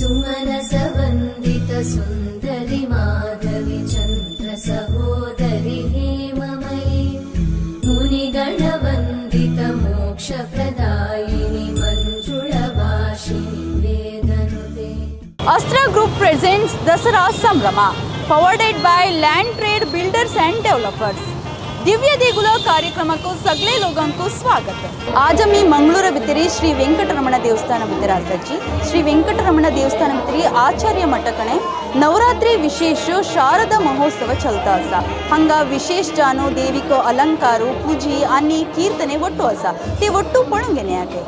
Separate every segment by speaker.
Speaker 1: सुमनसवन्दित Sundari Madhavi Chandra सहोदरि हेममयि मुनिगणवन्दित मोक्षप्रदायिनि मञ्जुळभाषिणि वेदनुते.
Speaker 2: Astra Group presents Dasara Sambhrama, powered by Land Trade Builders and Developers. ದಿವ್ಯ ದೇಗುಲ ಕಾರ್ಯಕ್ರಮಕ್ಕೂ ಸಗಳೆ ಲೋಗಂಕು ಸ್ವಾಗತ. आज मी मंगळूर भितरी श्री वेंकटरमण ದೇವಸ್ಥಾನ भितर आसाची. श्री वेंकटरमण ದೇವಸ್ಥಾನ भितरी आचार्य मठकणे नवरात्री विशेष शारदा महोत्सव चलता आसा. हांगा विशेष जानो देवीक अलंकारू, पूजी आनी कीर्तने ಒಟ್ಟು आसा. ते ಒಟ್ಟು पळोवंक घेण्याके.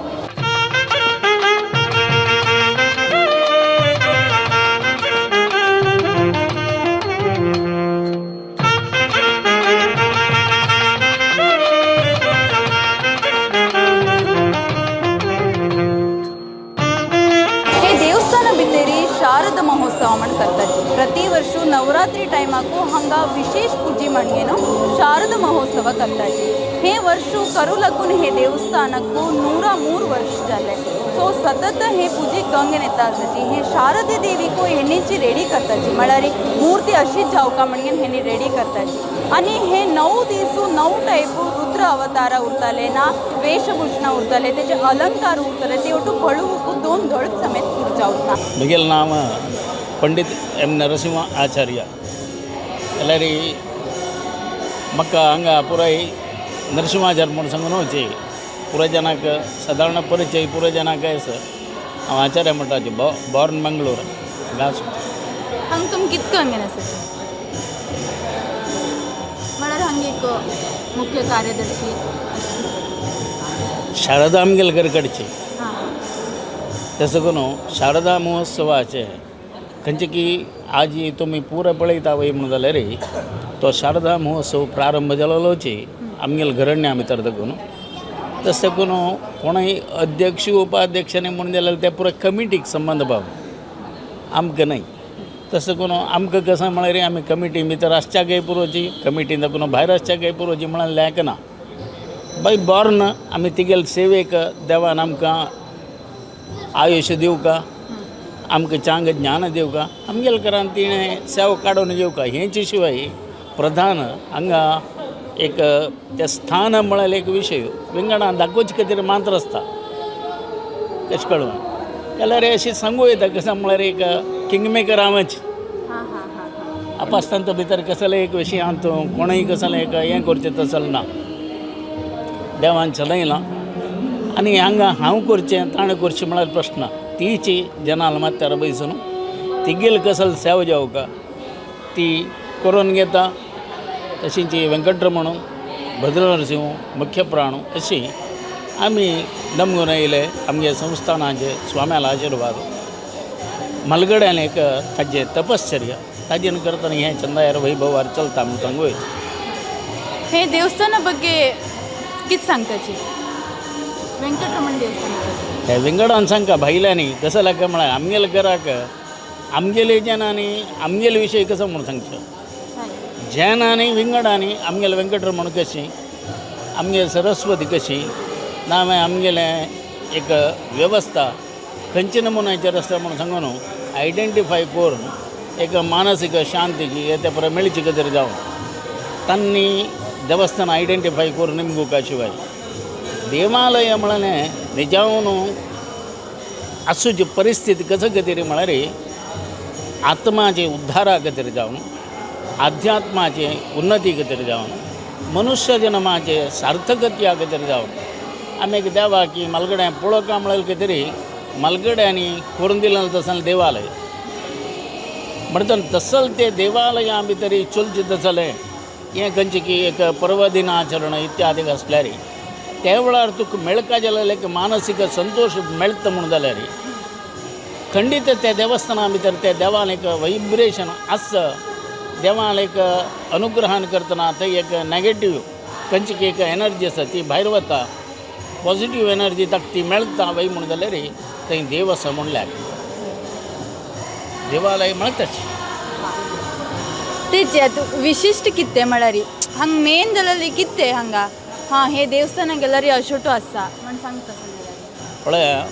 Speaker 2: हे ದೇವಸ್ಥಾನ भितरी शारद महोत्सव म्हण करतात. प्रति वर्ष नवरात्री टायमाकू हांगा विशेष पुजी म्हणगेनो शारद महोत्सव करताची. हे वर्ष करू लागून हे देवस्थानाकू 103 वर्ष जाले. सो सतत हे पुजी गंगेन येता आसाची. हे शारदे देवीकू हेणीची रेडी करताची, म्हळ्यार मूर्ती अशीच जावका म्हणगेन हेणी रेडी करताची. आनी हे 9 दीस 9 टायप रुद्र अवतार उरताले ना, वेशभूषणा उरताले, तेजे अलंकार उरताले, ते ಒಟ್ಟು पळोवंक दोन दोळ समेत पुरचा उरता.
Speaker 3: म्हगेलें नांव पंडित एम नरसिंह आचार्य. जाल्यार म्हाका हांगा पुराय नरसिंहाचार्य म्हूण सांगून वची पुराय जनाक सादारण परिचय, पुराय जनाक आसा. हांव आचार्य म्हणटाची, बॉर्न मंगळूर हांगा.
Speaker 2: हांगा तुमी कितको हांगेन आसा, म्हळ्यार हांगा एक मुख्य कार्यदर्शी?
Speaker 3: शारदा आमगेले घर कडची.
Speaker 2: हां.
Speaker 3: तसो करून शारदा महोत्सवाचे खंयचे की आज तुमी पुरा पळयता वय म्हणून जाल्यार तो शारदा महोत्सव प्रारंभ जालोची आमगेले घरण्या भितर देखून. तशें करून कोणूय अध्यक्ष उपाध्यक्ष न्ही म्हणून जाल्यार ते पुराय कमिटीक संबंद बाब, आमकां न्हय. तशें करून आमकां कसं म्हळ्यार आमी कमिटी भितर आसच्याकय पुरोची, कमिटीन देखून भायर आसच्याकय पुरोची म्हळ्यार लेख ना. बाय बॉर्न आमी तिगेले सेवेक देवान आमकां आयुश्य दिवका, आमकां चांग ज्ञान दिवका, आमगेले घरान तिणें सेवा काडून घेवका. हेंचे शिवाय प्रधान हांगा एक तें स्थान म्हळ्यार एक विशय विंगडान दाखोवचे खातीर मात्र आसता. कशें कळून जाल्यार अशें सांगूं येता, कसं म्हळ्यार एक किंग मेकर हांवच.
Speaker 2: हां हां हां हां
Speaker 3: आपास्तांत भितर कसलें एक विशयांत कोणूय कसलें एक हें करचें तसलें ना. देवान चलयलां आनी हांगा हांव करचें ताणें करचें म्हळ्यार प्रश्न तीची जनाल मात्यार बैसून तिगेल कसल सेवा जावका ती करून घेता. तशींच वेंकटरमण, भद्रनरसिंह, मुख्य प्राण अशी आमी नमगून येयले. आमगे संस्थानाचे स्वाम्याला आशिर्वाद, मलगड्यान एक ताजें तपश्चर्या ताजेन करतना हें चंदायर वैभवार चलता म्हूण सांगू येता.
Speaker 2: हे देवस्थाना ಬಗ್ಗೆ कित सांगताची, वेंकटरमण देवस्थाना ಬಗ್ಗೆ?
Speaker 3: हे विंगडान सांगका भायल्यांनी कसं काय म्हळ्यार आमगेले घराक आमगेले जनांनी आमगेले विशय कसो म्हूण सांगचो, जनांनी विंगडांनी आमगेले वेंकटरमण कशी, आमगे सरस्वती कशी ना, मागीर आमगेलें एक वेवस्था खंयचे नमुन्याचेर आसता म्हूण सांगून आयडेंटिफाय करून एक मानसीक शांती हे ते परत मेळची खातीर जावन तांणी देवस्थान आयडेंटिफाय करून निमगुका शिवाय देवालय म्हळ्यार निजावन आसूची परिस्थिती कसं खातीर म्हळ्यार आत्माचे उद्धारा खातीर जावन, आध्यात्माचे उन्नती खातीर जावन, मनुष्य जन्माचे सार्थकत्या खातीर जावन आमी एक देवाक की मलगड्या पळोवका म्हळ्यार कितें मलगड्यांनी करून दिलें तसलें देवालय म्हणटन तसल ते देवालया भितर चलचें तसलें हें खंयचें की एक पर्वदिनाचरण इत्यादी आसल्यार त्या वेळार तुका मेळका जाल्यार एक मानसीक संतोश मेळटा म्हूण जाल्यार खंडीत त्या देवस्थाना भितर त्या देवान एक व्हायब्रेशन आसा. देवान एक अनुग्रहान करतना थंय एक नॅगेटीव खंयची की एक एनर्जी आसा ती भायर वता, पॉझिटीव एनर्जी ताका ती मेळटा वय म्हूण जाल्यार थंय देव आसा म्हणल्यार देवालय म्हळ्यार तशें.
Speaker 2: तेच विशिश्ट कितें म्हळ्यार हांगा मेन जाल्यार कितें हांगा हां हे देवस्थानाक गेल्यार अशोटो आसा म्हण सांगता.
Speaker 3: पळया.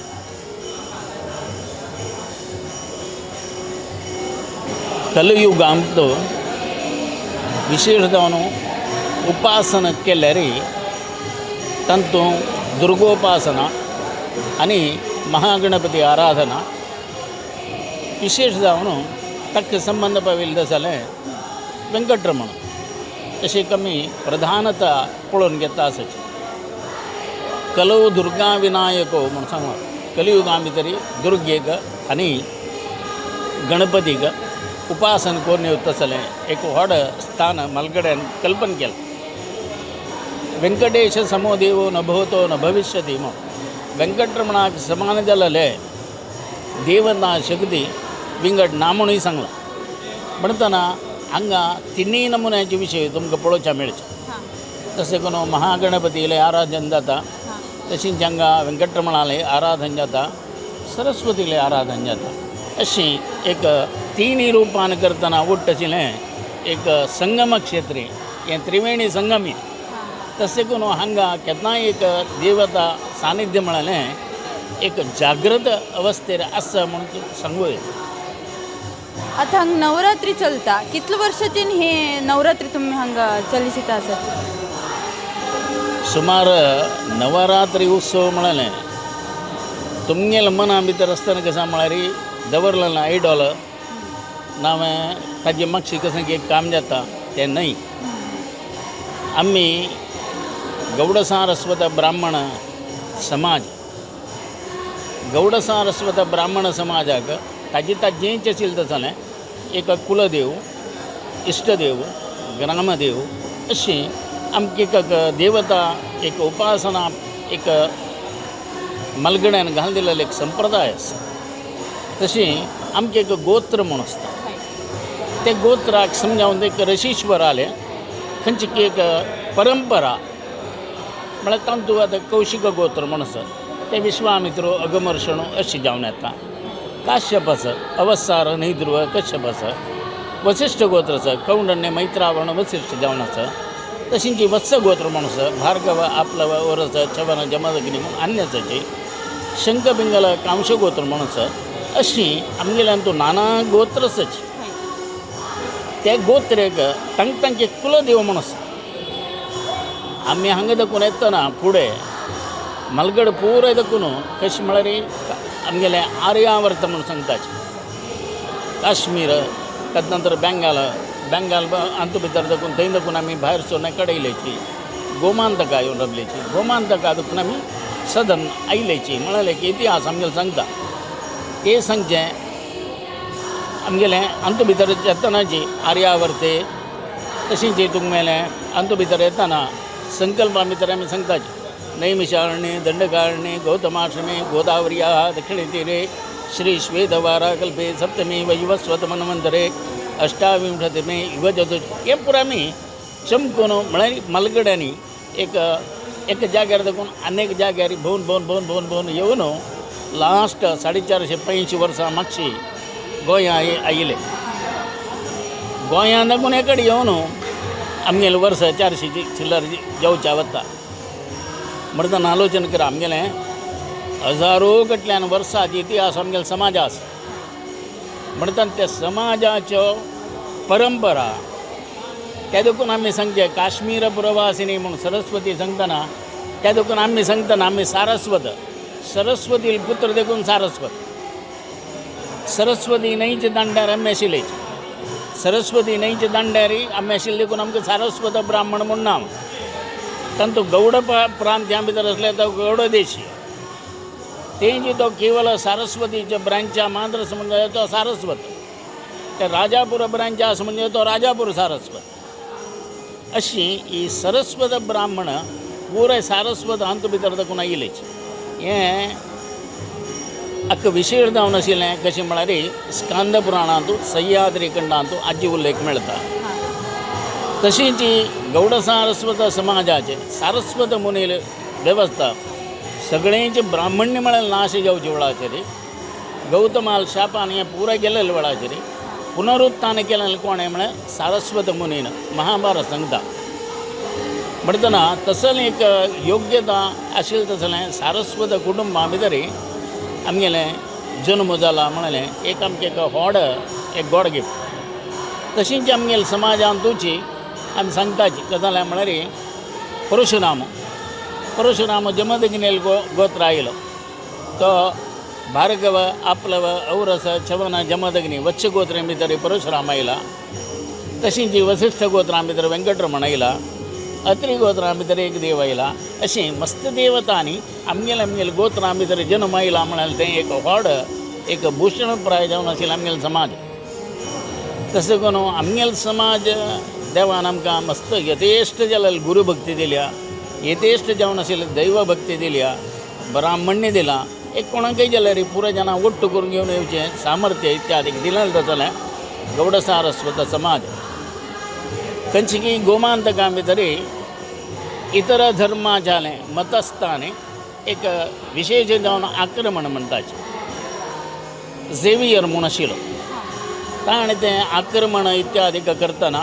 Speaker 3: कलयुगांत विशेश जावन उपासना केल्यार तातूंत दुर्गोपासना आनी महागणपती आराधना विशेश जावन ताका संबंद पाविल्लें जालें वेंकटरमण तशें आमी प्रधानता पळोवन घेता आसाची. कलौ दुर्गा विनायको म्हूण सांगलां. कलियुगा भितर दुर्गेक आनी गणपतीक उपासन करून येवता जालें एक व्हड स्थान म्हालगड्यान कल्पन केलां. वेंकटेश समो देवो न भवतो न भविष्यति म्हूण वेंकटरमणाक समान जालेले देवता शक्ती विंगड ना म्हणूय सांगलां. म्हणटना हांगा तिनूय नमुन्याचे विशय तुमकां पळोवच्या मेळचे. तशें करून महागणपतीलें आराधन जाता, तशीच हांगा वेंकटरमणालें आराधन जाता, सरस्वतीलें आराधन जाता. अशी एक तिनूय रुपान करतना उट्ट आशिल्लें एक संगम क्षेत्र हें त्रिवेणी संगम. तशें करून हांगा केन्नाय एक देवता सानिध्य म्हळें एक जागृत अवस्थेर आसा म्हूण सांगूं येता.
Speaker 2: आतां हांगा नवरात्री चलता, कितले वर्साचेन हे नवरात्री तुमी हांगा चलिसिता आसात?
Speaker 3: सुमार नवरात्री उत्सव म्हळें तुमगेले मना भितर आसतना कशें म्हळ्यार दवरलेलें आयडॉल नांवें ताजे मागशी कशें एक काम जाता तें न्हय. आमी गौडसारस्वत ब्राह्मण समाज, गौडसारस्वत ब्राह्मण समाजाक ताजे ताजेंच आशिल्लें जालें एक कुलदेव, इश्टदेव, ग्रामदेव अशी आमकां एक देवता एक उपासना एक मलगड्यान घालून दिलेलो एक संप्रदाय आसा. तशी आमचें एक गोत्र म्हूण आसता. ते गोत्राक समजावन एक ऋषीश्वर आले खंयची एक परंपरा म्हळ्यार तांतूं आतां कौशिक गोत्र म्हूण आसा तें विश्वामित्र अगमर्षण अशें जावन येता. काश्यप आसा अवसार न्हय कश्यप आसा. वसिश्ठ गोत्र आसा कौंडण्य मैत्रावण वसिश्ठ जावन आसा. तशींच वत्स गोत्र म्हूण आसा भार्गव आपलव ओरस चवन जमदग्नी म्हूण अन्य आसाची. शंखपिंगल कांश गोत्र म्हूण आसा. अशी आमगेल्यान तूं नाना गोत्र आसाची. ते गोत्रेक तांकां तांचे कुलदेव म्हूण आसा. आमी हांगा दाखून येतना फुडें मलगड पुराय दाखून कशें म्हळ्यार आमगेलें आर्यावर्त म्हूण सांगताचे काश्मीर, ताजे नंतर बेंगाल, बेंगाल अंतू भितर दाखून थंय दाखून आमी भायर सरून कडेन येयल्याची गोमांतका येवन रावल्याची. गोमांतका दाखून आमी सदन आयल्याची म्हळ्यार की इतिहास आमगेलो सांगता. ते सांगचें आमगेलें अंतू भितर येतनाची आर्यावर्ते तशींच तुमगेलें अंतू भितर येतना संकल्पा भितर आमी सांगताची नैमिषारण्ये दंडकारण्ये गौतमाश्रमे गोदावर्याः दक्षिणतीरे श्री श्वेतवाराकल्पे सप्तमी वैवस्वत मन्वन्तरे अष्टाविंशतिमे युगचतु हें पुराय आमी चमकून म्हळ्यार मलगड्यांनी एक एका जाग्यार दाखून आनी एक जाग्यार भोंवन भोंवन भोंवन भोंवन भोंवन येवन लास्ट 450-85 वर्सां मागशी गोंया आयिल्ले. गोंयांत दाखून एकडे येवन आमगेलें वर्स 400 चिल्लर जेवच्या वता. म्हणटना आलोचन करा आमगेलें हजारो कडल्यान वर्सांची इतिहास आमगेलो समाज आसा. म्हणटना त्या समाजाच्यो परंपरा त्या देखून आमी सांगचें काश्मीर प्रवासिनी म्हूण सरस्वती सांगतना त्या देखून आमी सांगतना आमी सारस्वत, सरस्वती पुत्र देखून सारस्वत. सरस्वती न्हंयचे दांड्यार आमी आशिल्ले. सरस्वती न्हंयचे दांड्यार आमी आशिल्ले देखून आमकां सारस्वत ब्राह्मण म्हूण नांव. तांतूं गौड प्रांत्या भितर आसले तो गौड देशी तेंची तो केवल सारस्वतीच्या ब्रांचा मात्र आसा म्हणजे तो सारस्वत, ते राजापूर ब्रांच आसा म्हणजे तो राजापूर सारस्वत. अशी ही सरस्वत ब्राह्मण पुराय सारस्वत हातूंत भितर दाखून आयिल्लेच. हें अक्क विशेश जावन आशिल्लें कशें म्हळ्यार स्कांद पुराणांतू सह्याद्री खंडांतू हाजी उल्लेख मेळटा. तशीच गौड सारस्वत समाजाचे सारस्वत मुनील वेवस्था सगळ्यांचे ब्राह्मण्य म्हळ्यार नाश जावचे वेळाचेर गौतमाल शापान हें पुराय गेल्ले वेळाचेर पुनरुत्थान केलें कोणें म्हळ्यार सारस्वत मुनीन महाभारत सांगता. म्हणटना तसलें एक योग्यता आशिल्लें तसलें सारस्वत कुटुंबा भितर आमगेलें जल्म जाला म्हणलें एक आमचें एक व्हड एक गॉड गिफ्ट. तशींच आमगेले समाजांतूची आमी सांगताची कशें म्हळ्यार परशुराम परशुराम जमदग्नेल गोत्र आयलो तो भार्गव आपलव औरस चवन जमदग्नी वत्स गोत्र भितर परशुराम आयला. तशींच वसिष्ठ गोत्रां भितर वेंकटरमण आयला. अत्री गोत्रां भितर एक देव आयला. अशीं मस्त देवतांनी आमगेले आमगेले गोत्रां भितर जन्म आयला म्हळ्यार तें एक व्हड एक भूषणप्राय जावन आशिल्लो आमगेलो समाज. तशें करून आमगेलो समाज देवान आमकां मस्त यथेश्ट जाल्यार गुरुभक्ती दिल्या, यथेश्ट जावन आशिल्ली दैवभक्ती दिल्या, ब्राह्मण्य दिलां. एक कोणाकय जाल्यार पुराय जाणां ಒಟ್ಟು करून घेवन येवचें सामर्थ्य इत्यादी दिलें जातलें गौडसारस्वत समाज. खंयची गोमांतका भितर इतर धर्माच्यालें मतस्थाने एक विशेश जावन आक्रमण म्हणटाचे झेवियर म्हूण आशिल्लो ताणें तें आक्रमण इत्यादी करतना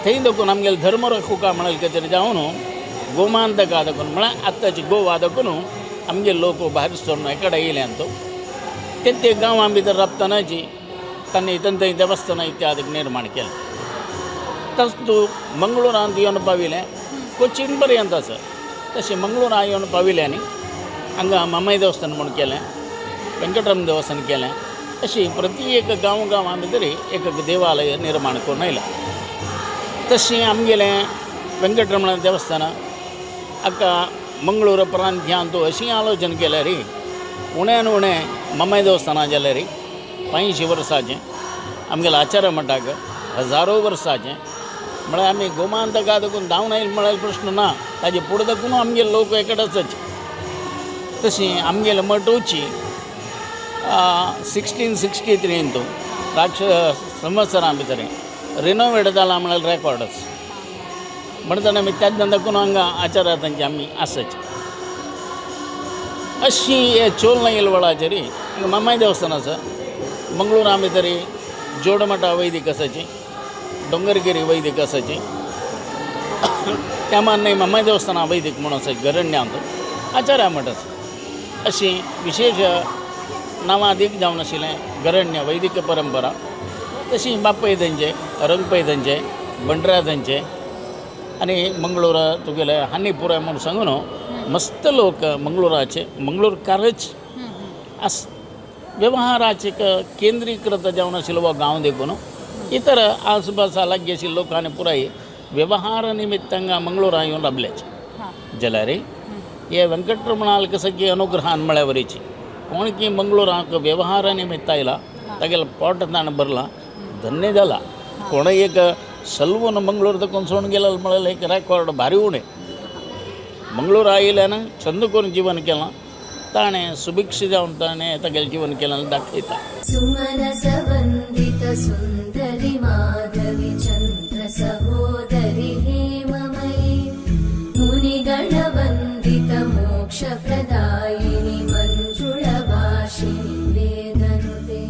Speaker 3: थंय देखून आमगेले धर्म राखुका म्हणल्यार कितें तरी जावन गोमांतका देखून म्हळ्यार आत्ताची गोवा देखून आमगे लोक भायर सरून एकडे येयल्यान तो ते ते गांवां भितर राबतनाची तांणी थंय देवस्थानां इत्यादी निर्माण केलें. तस तूं मंगळुरांत येवन पाविलें कोचीन पर्यंत आसा. तशें मंगळुरा येवन पाविलें आनी हांगा मामाय देवस्थान म्हूण केलें, वेंकटरमण देवस्थान केलें. अशी प्रति एक गांव गांवां भितर एक एक देवालय निर्माण करून आयलां. तशें आमगेलें वेंकटरमण देवस्थान हाका मंगळूर प्रांत्यांत अशी आलोचन केल्यार उण्यान उणें मामाय देवस्थाना जाल्यार 500 वर्साचें आमगेलें आचार्य मठाक हजारो वर्साचें म्हळ्यार आमी गोमांतका देखून धांवन आयले म्हळ्यार प्रश्न ना, ताजे फुडें देखून आमगेले लोक एकट आसाच. तशी आमगेले मठोची 1663 राक्ष संवत्सरां भितर रिनोवेट जाला म्हळ्यार रेकॉर्ड आसा. म्हणटना आमी तेन्ना देखून हांगा आचार्य तांचे आमी आसाच. अशी हे चोल नायल वळाचेर हांगा मामाय देवस्थान आसा. मंगळुरा भितर जोडमठा वैदिक आसाची, डोंगरगिरी वैदिक आसाची, त्या मानान मामाय देवस्थानां वैदिक म्हणून आसा गरण्यांत आचार्य मठ आसा. अशी विशेश नांवादीक जावन आशिल्लें गरण्य वैदिक परंपरा. तशी बापय थंयचे, रंगपय थंयचे, बंड्रा थंयचे आनी मंगळूर तुगेले हानीपुरा म्हूण सांगून मस्त लोक मंगळुराचे मंगळूरकारच आस. व्यवहाराचे केंद्रीकृत जावन आशिल्लो हो गांव देखून इतर आसपासा लागीं आशिल्ले लोकांनी पुराय व्यवहार निमित्त मंगळुरा येवन राबल्याचे. जाल्यार हे वेंकटरमणाल कसं अनुग्रहान म्हळ्या वरीची कोण की मंगळुराक व्यवहारा निमित्त आयला तागेलें पोट ताणें भरलां, धन्य जाला. कोणय एक सलवून मंगळूर देखून सोडून गेलो म्हळ्यार एक रेकॉर्ड भारी उणें. मंगळूर आयिल्ल्यान चंद करून जीवन केलां ताणें, सुभिक्ष जावन ताणें तागेलें जीवन केलां दाखयता.
Speaker 1: सुमनसवन्दित सुन्दरि माधवि Chandra सहोदरि हेममयि मुनिगणवन्दित मोक्षप्रदायिनि मञ्जुळभाषिणि वेदनुते.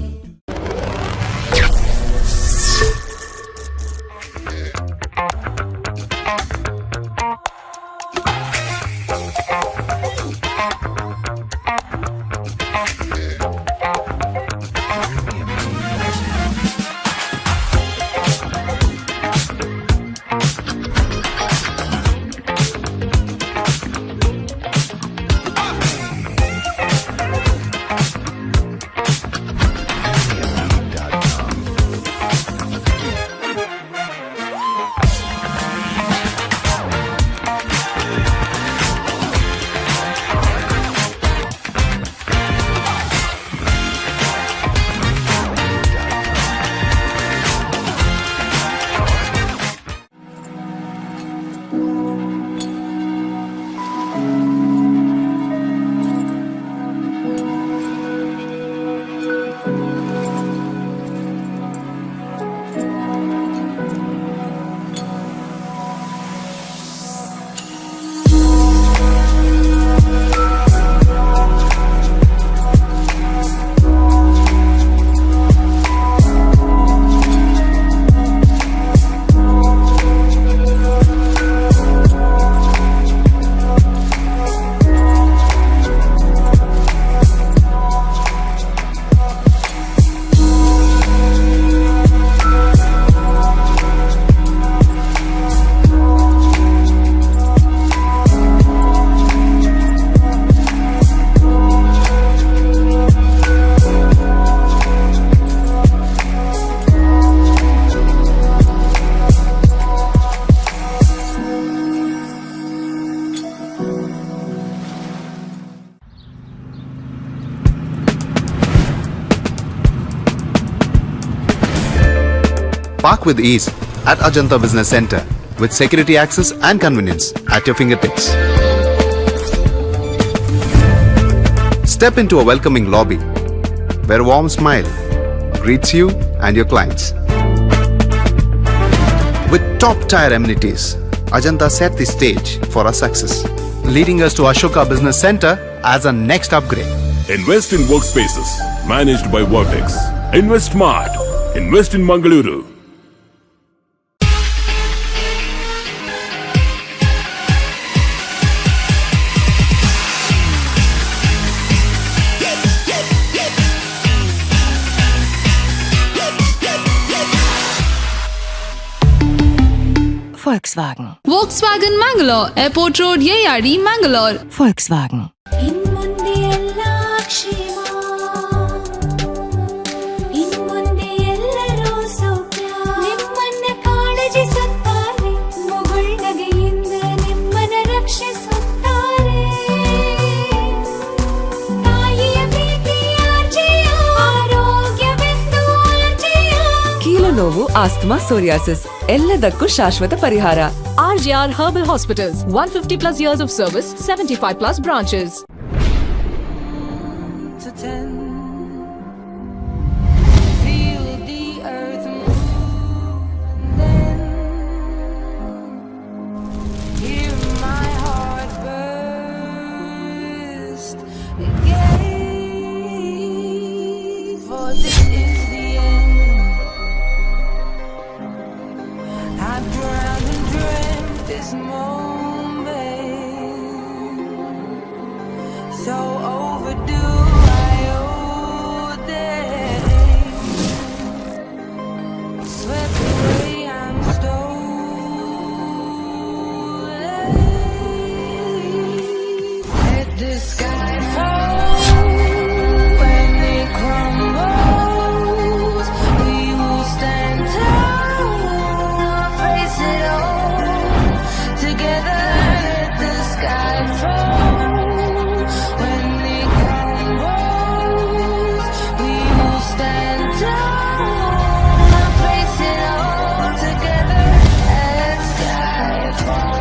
Speaker 4: Park with ease at Ajanta Business Center with security access and convenience at your fingertips. Step into a welcoming lobby where a warm smile greets you and your clients. With top tier amenities, Ajanta set the stage for our success, leading us to Ashoka Business Center as our next upgrade.
Speaker 5: Invest in workspaces managed by Vertex. Invest smart. Invest in Mangaluru.
Speaker 6: Volkswagen.
Speaker 7: Volkswagen Mangalore, Airport Road, Yeyadi, Mangalore.
Speaker 6: Volkswagen.
Speaker 1: ಇನ್ಮುಂದೆ ಎಲ್ಲ ಕ್ಷೇಮ, ಇನ್ಮುಂದೆ ಎಲ್ಲರೂ ಸೌಖ್ಯ. ನಿಮ್ಮನ್ನ ಕಾಳಜಿಸುತ್ತಾರೆ, ಮುಗುಳ್ನಗೆಯಿಂದ ನಿಮ್ಮನ್ನ ರಕ್ಷಿಸುತ್ತಾರೆ. ತಾಯಿಯ ಪ್ರೀತಿ ಆರ್ಜೆಯ, ಆರೋಗ್ಯವೆಂದು ಆರ್ಜೆಯ.
Speaker 6: ಕೀಲು ನೋವು, ಆಸ್ತಮಾ, ಸೋರಿಯಾಸಿಸ್ ಎಲ್ಲದಕ್ಕೂ ಶಾಶ್ವತ ಪರಿಹಾರ.
Speaker 7: RJR Herbal Hospitals, 150 plus years of service, 75 plus branches.
Speaker 8: To 10. Feel the earth move, and then hear my heart burst again. For this is the end. I've drowned and dreamt this moment. So overdue, I owe them. Swept away, I'm stolen. Let the sky fall when it crumbles. We will stand tall, face it all together. Let the sky fall when it crumbles. We will stand tall, face it all together. Let sky fall.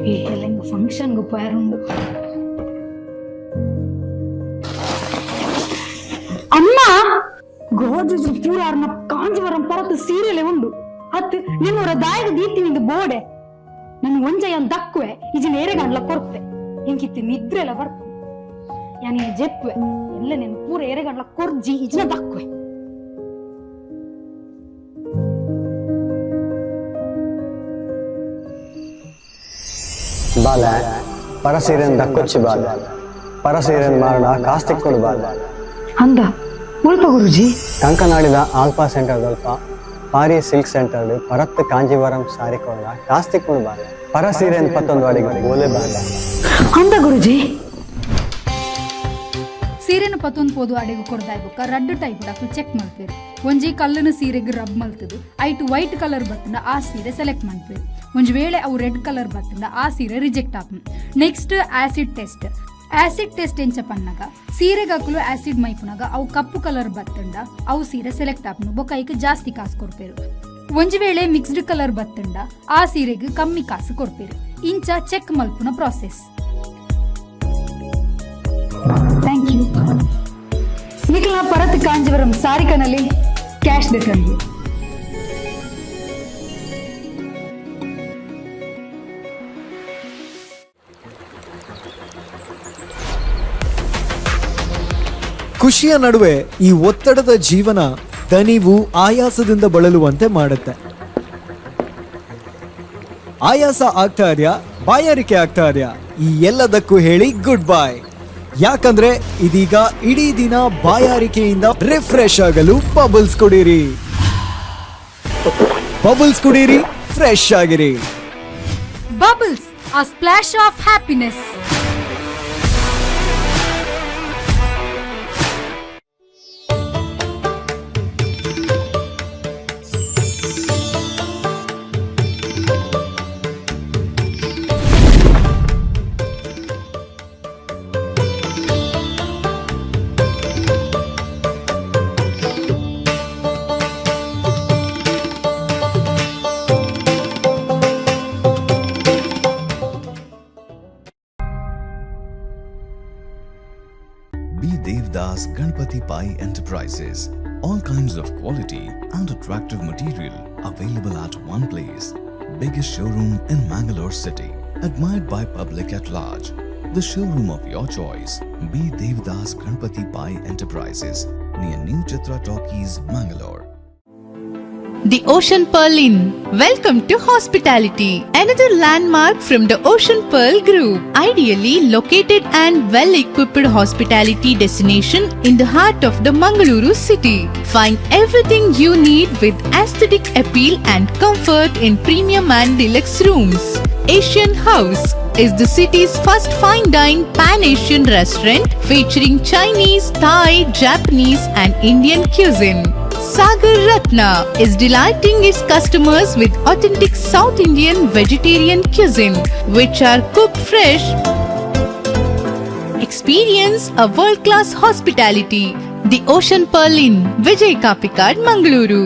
Speaker 9: ಎಲ್ಲ ಫಂಕ್ಷನ್ಗೆ ಪೋಯಾರುಂಡು. ಅಮ್ಮ, ಗೋದ್ರೇಜ್ ಪೂರ ಅರ್ನ ಕಾಂಜಿವರಂ ಪರತು ಸೀರೆಲೆ ಉಂಡು. ಅತ್ ನಿನ್ನವರ ದಾಯಗ ದೀತಿನಿಂದ ಬೋಡೆ ನನ್ ಒಂಜಯ ದಕ್ಕುವೆ ಇಜಿ ನೇರೆಗಂಡ್ಲ ಕೊರ್ಪೆ. ಎಂಕಿತ್ತು ನಿದ್ರೆ ಎಲ್ಲ ಬರ್ಪು. ಯಾನಿ ಜೆಪ್ಪುವೆ ಎಲ್ಲ ನೆನ್ ಪೂರ ಎರೆಗಂಡ್ಲ ಕೊರ್ಜಿ ಇಜಿನ ದಕ್ಕುವೆ.
Speaker 10: ಬಾಲೆ, ಪರಸೀರೆನ್ ದಕ್ಕೊಚ್ಚಿ ಬಾಲೆ. ಪರಸೀರೆನ್ ಮಾರಣ ಕಾಸ್ತಿಕ್ಕೊಡು ಬಾಲೆ.
Speaker 9: ಅಂದ, ಮುಲ್ಪ ಗುರುಜಿ?
Speaker 10: ಕಂಕನಾಡಿದ ಆಲ್ಪಾ ಸೆಂಟರ್ ದಲ್ಪ ಪಾರಿ ಸಿಲ್ಕ್ ಸೆಂಟರ್ ಪರತ್ ಕಾಂಜೀವರಂ ಸಾರಿ ಕೊಡ ಕಾಸ್ತಿಕ್ಕೊಡು ಬಾಲೆ. ಪರಸೀರೆನ್ ಪತ್ತೊಂದು ಅಡಿಗೆ ಬೋಲೆ ಬಾಲೆ.
Speaker 9: ಅಂದ ಗುರುಜಿ.
Speaker 11: ಸೀರೆನ ಪತ್ತೊಂದು ಪೋದು ಅಡೆಗು ಕೊರ್ದಾಯ್ ಬೊಕ್ಕ ರಡ್ಡು ಟೈಪ್ ಅಕ್ಲು ಚೆಕ್ ಮಲ್ಪೇರು. ಒಂಜಿ ಕಲ್ಲುನ ಸೀರೆಗೆ ರಬ್ ಮಲ್ತದು ಐಟು ವೈಟ್ ಕಲರ್ ಬತ್ತಂಡ ಆ ಸೀರೆ ಸೆಲೆಕ್ಟ್ ಮನ್ಪೇರು. ಒಂಜಿ ವೇಳೆ ಅವು ರೆಡ್ ಕಲರ್ ಬತ್ತಂಡ ಆ ಸೀರೆ ರಿಜೆಕ್ಟ್ ಆಪುಂಡು. Next acid test. Acid test ಎಂಚ ಪನ್ನಗ, ಸೀರೆಗೆ ಅಕುಲು ಆಸಿಡ್ ಮೈಪುನಾಗ ಅವು ಕಪ್ಪು ಕಲರ್ ಬತ್ತಂಡ ಅವು ಸೀರೆ ಸೆಲೆಕ್ಟ್ ಆಪುಂಡು. ಬೊಕ್ಕ ಐಕ್ ಜಾಸ್ತಿ ಕಾಸು ಕೊರ್ಪೇರು. ಒಂಜಿ ವೇಳೆ ಮಿಕ್ಸ್ಡ್ ಕಲರ್ ಬತ್ತಂಡ ಆ ಸೀರೆಗೆ ಕಮ್ಮಿ ಕಾಸು ಕೊರ್ಪೇರು. ಇಂಚ ಚೆಕ್ ಮಲ್ಪುನ ಪ್ರಾಸೆಸ್.
Speaker 9: Thank you. ನಿಖಲ.
Speaker 11: ಎಂಕಲ್ನ ಪರತ್ ಕಾಂಜಿವರಂ ಸಾರಿಕನಲ್ಲಿ ಕ್ಯಾಶ್ ದೆತ್ತಂದು.
Speaker 12: ಖುಷಿಯ ನಡುವೆ ಈ ಒತ್ತಡದ ಜೀವನ ದಣಿವು ಆಯಾಸದಿಂದ ಬಳಲುವಂತೆ ಮಾಡುತ್ತೆ. ಆಯಾಸ ಆಗ್ತಾ ಇದೆಯಾ? ಬಾಯಾರಿಕೆ ಆಗ್ತಾ ಇದೆಯಾ? ಈ ಎಲ್ಲದಕ್ಕೂ ಹೇಳಿ ಗುಡ್ ಬೈ. ಯಾಕಂದ್ರೆ ಇದೀಗ ಇಡೀ ದಿನ ಬಾಯಾರಿಕೆಯಿಂದ ರಿಫ್ರೆಶ್ ಆಗಲು ಬಬಲ್ಸ್ ಕುಡೀರಿ. ಬಬಲ್ಸ್ ಕುಡೀರಿ, ಫ್ರೆಶ್ ಆಗಿರಿ.
Speaker 11: Bubbles, a splash of happiness.
Speaker 13: B. Devdas Ganpati Pai Enterprises. All kinds of quality and attractive material available at one place. Biggest showroom in Mangalore city. Admired by public at large. The showroom of your choice. B. Devdas Ganpati Pai Enterprises, near New Chitra Talkies, Mangalore.
Speaker 14: The Ocean Pearl Inn. Welcome to hospitality. Another landmark from the Ocean Pearl Group. Ideally located and well equipped hospitality destination in the heart of the Mangaluru city. Find everything you need with aesthetic appeal and comfort in premium and deluxe rooms. Asian House is the city's first fine dine pan Asian restaurant featuring Chinese, Thai, Japanese, and Indian cuisine. Sagar Ratna is delighting its customers with authentic South Indian vegetarian cuisine, which are cooked fresh. Experience a world class hospitality. The Ocean Pearl Inn, Vijay Kapikad, Mangaluru.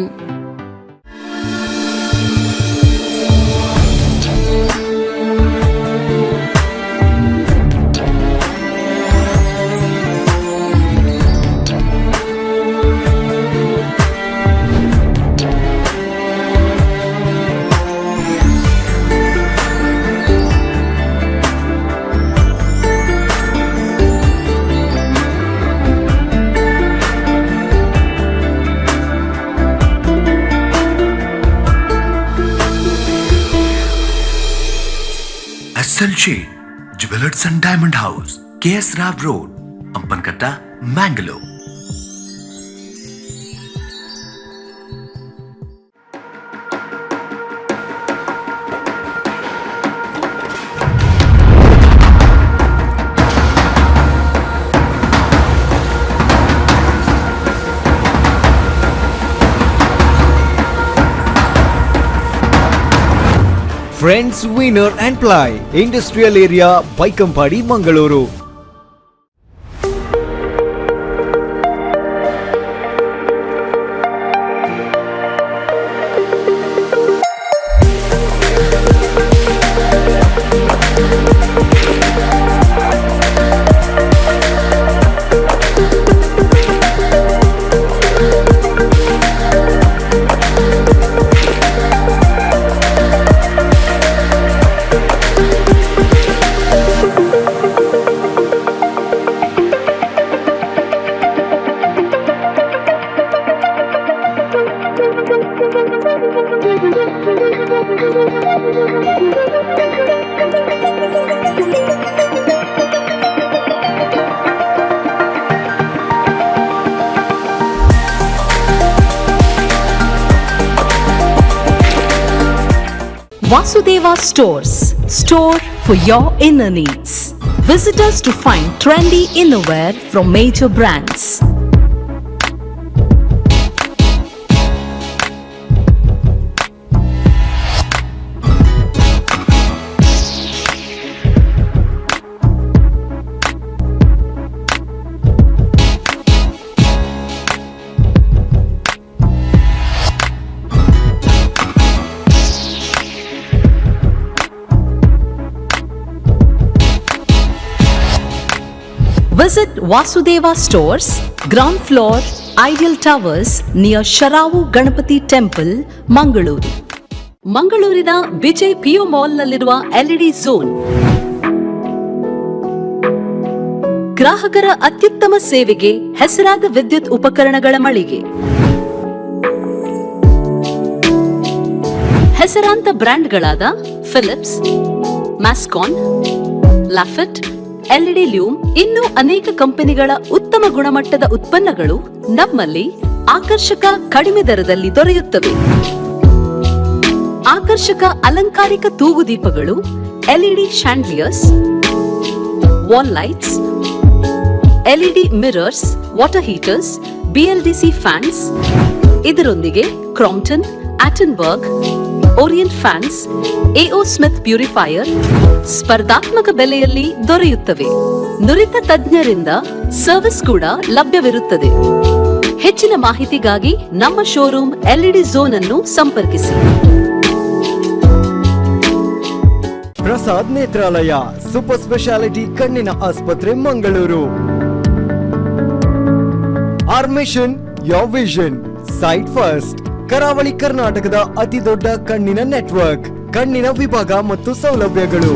Speaker 15: SL Shade, Jewelers and Diamond House, KS Rao Road, Ampankatta, Mangalore.
Speaker 12: Friends Veneer and Ply, Industrial Area, Baikampady, Mangaluru.
Speaker 7: Vasudeva Stores, store for your inner needs. Visit us to find trendy innerwear from major brands. Visit Vasudeva stores, ground floor, Ideal Towers, near Sharavu Ganapati temple, Mangaluru. ಮಂಗಳೂರಿನ Vijay PU ಮಾಲ್ನಲ್ಲಿರುವ LED zone ಗ್ರಾಹಕರ ಅತ್ಯುತ್ತಮ ಸೇವೆಗೆ ಹೆಸರಾದ ವಿದ್ಯುತ್ ಉಪಕರಣಗಳ ಮಳಿಗೆ. ಹೆಸರಾಂತ ಬ್ರ್ಯಾಂಡ್ಗಳಾದ Philips, ಮ್ಯಾಸ್ಕಾನ್, ಲಾಫೆಟ್, LED ಲ್ಯೂಮ್, ಇನ್ನೂ ಅನೇಕ ಕಂಪನಿಗಳ ಉತ್ತಮ ಗುಣಮಟ್ಟದ ಉತ್ಪನ್ನಗಳು ನಮ್ಮಲ್ಲಿ ಆಕರ್ಷಕ ಕಡಿಮೆ ದರದಲ್ಲಿ ದೊರೆಯುತ್ತವೆ. ಆಕರ್ಷಕ ಅಲಂಕಾರಿಕ ತೂಗುದೀಪಗಳು, LED chandeliers, wall lights, LED mirrors, water heaters, BLDC fans, ಇದರೊಂದಿಗೆ Crompton, Atomberg, Orient fans, AO Smith purifier ಸ್ಪರ್ಧಾತ್ಮಕ ಬೆಲೆಯಲ್ಲಿ ದೊರೆಯುತ್ತವೆ. ನುರಿತ ತಜ್ಞರಿಂದ ಸರ್ವಿಸ್ ಕೂಡ ಲಭ್ಯವಿರುತ್ತದೆ. ಹೆಚ್ಚಿನ ಮಾಹಿತಿಗಾಗಿ ನಮ್ಮ ಶೋರೂಮ್ ಎಲ್ಇಡಿ ಝೋನ್ ಅನ್ನು ಸಂಪರ್ಕಿಸಿ.
Speaker 12: ಪ್ರಸಾದ್ ನೇತ್ರಾಲಯ ಸೂಪರ್ ಸ್ಪೆಷಾಲಿಟಿ ಕಣ್ಣಿನ ಆಸ್ಪತ್ರೆ, Mangaluru. Our mission, your vision, sight first. ಕರಾವಳಿ ಕರ್ನಾಟಕದ ಅತಿ ದೊಡ್ಡ ಕಣ್ಣಿನ ನೆಟ್ವರ್ಕ್, ಕಣ್ಣಿನ ವಿಭಾಗ ಮತ್ತು ಸೌಲಭ್ಯಗಳು.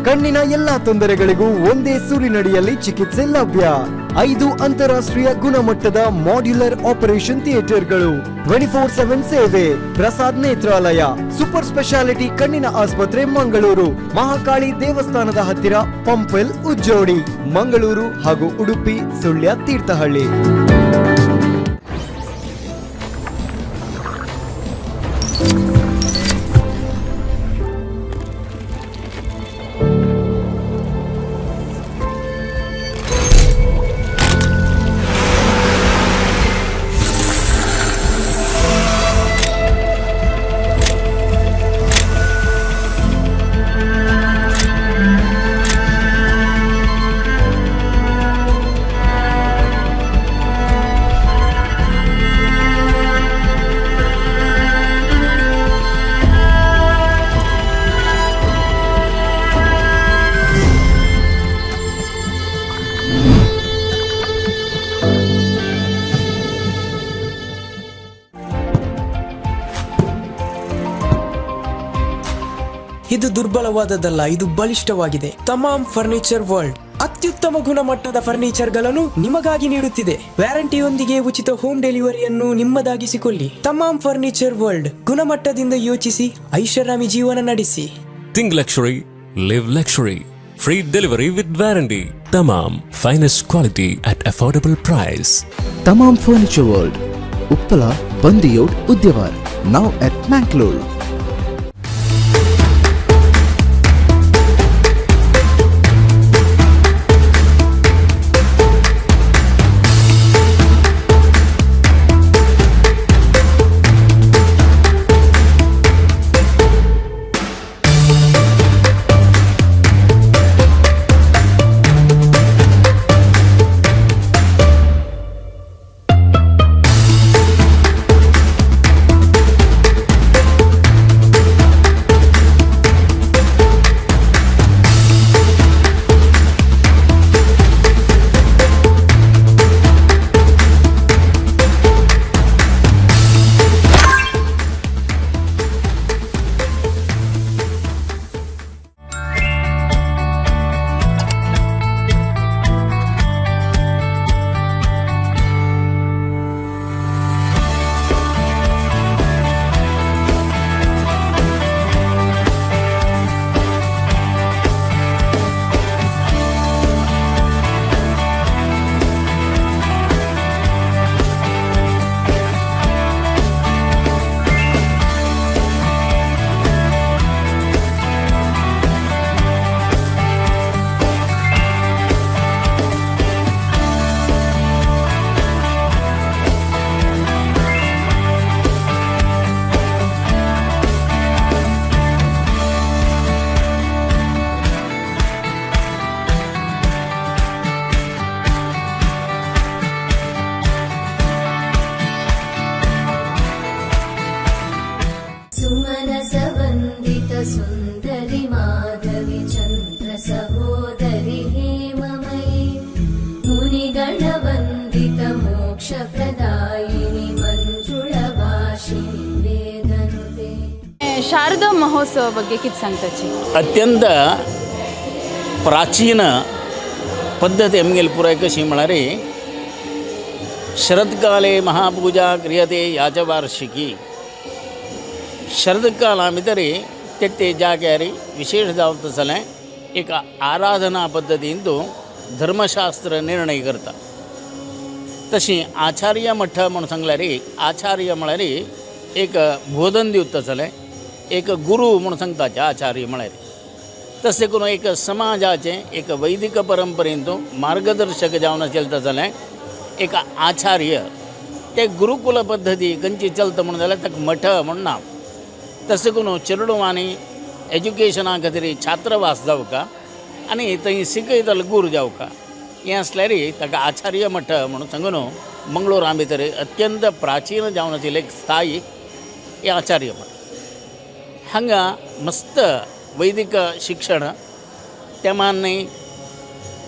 Speaker 12: ಕಣ್ಣಿನ ಎಲ್ಲಾ ತೊಂದರೆಗಳಿಗೂ ಒಂದೇ ಸೂರಿನಡಿಯಲ್ಲಿ ಚಿಕಿತ್ಸೆ ಲಭ್ಯ. 5 ಅಂತಾರಾಷ್ಟ್ರೀಯ ಗುಣಮಟ್ಟದ ಮಾಡ್ಯುಲರ್ ಆಪರೇಷನ್ ಥಿಯೇಟರ್ಗಳು, 24/7 ಸೇವೆ. ಪ್ರಸಾದ್ ನೇತ್ರಾಲಯ ಸೂಪರ್ ಸ್ಪೆಷಾಲಿಟಿ ಕಣ್ಣಿನ ಆಸ್ಪತ್ರೆ, ಮಂಗಳೂರು, ಮಹಾಕಾಳಿ ದೇವಸ್ಥಾನದ ಹತ್ತಿರ, ಪಂಪೆಲ್, ಉಜ್ಜೋಡಿ, ಮಂಗಳೂರು ಹಾಗೂ ಉಡುಪಿ, ಸುಳ್ಯ, ತೀರ್ಥಹಳ್ಳಿ.
Speaker 16: ಇದು ದುರ್ಬಲವಾದದ್ದಲ್ಲ, ಇದು ಬಲಿಷ್ಠವಾಗಿದೆ. ತಮಾಮ್ ಫರ್ನಿಚರ್ ವರ್ಲ್ಡ್ ಅತ್ಯುತ್ತಮ ಗುಣಮಟ್ಟದ ಫರ್ನಿಚರ್ಗಳನ್ನು ನಿಮಗಾಗಿ ನೀಡುತ್ತಿದೆ. ವ್ಯಾರಂಟಿಯೊಂದಿಗೆ ಉಚಿತ ಹೋಮ್ ಡೆಲಿವರಿಯನ್ನು ನಿಮ್ಮದಾಗಿಸಿಕೊಳ್ಳಿ. ತಮಾಮ್ ಫರ್ನಿಚರ್ ವರ್ಲ್ಡ್, ಗುಣಮಟ್ಟದಿಂದ ಯೋಚಿಸಿ, ಐಷಾರಾಮಿ ಜೀವನ ನಡೆಸಿ.
Speaker 17: Think luxury, live luxury. Free delivery with warranty. Tamam, finest quality at affordable price.
Speaker 18: Tamam Furniture World, Uppala, Bandiyod, Udyavar, now at Mangalore.
Speaker 1: सहोदरि हेममयि मुनिगणवन्दित मोक्षप्रदायिनि मञ्जुळभाषिणि वेदनुते.
Speaker 2: Sharada महोत्सव ಬಗ್ಗೆ कितें सांगताची?
Speaker 3: अत्यंत प्राचीन पद्दत आमगेली पुराय कशी म्हळ्यार शरदकाले महापूजा क्रियते याच वार्षिकी. शरदकाला भितर ते ते जाग्यार विशेष जावत जालें एक आराधना पद्दतीन तूं धर्मशास्त्र निर्णय करता. तशी आचार्य मठ म्हूण सांगल्यार आचार्य म्हळ्यार एक बोधन दिवता जालें एक गुरू म्हूण सांगता आचार्य म्हळ्यार. तशें करून एक समाजाचें एक वैदिक परंपरेन तूं मार्गदर्शक जावन चलता जालें एक आचार्य. ते गुरुकुल पद्दती खंयची चलता म्हणून जाल्यार ताका मठ म्हूण नांव. तशें करून चेडवांनी एज्युकेशना खातीर छात्रवास जावका आनी थंय शिकयतलो गुरू जावका हें आसल्यार ताका आचार्य मठ म्हणून सांगून मंगळूरा भितर अत्यंत प्राचीन जावन आशिल्लें एक स्थायी हें आचार्य मठ. हांगा मस्त वैदिक शिक्षण त्या मानान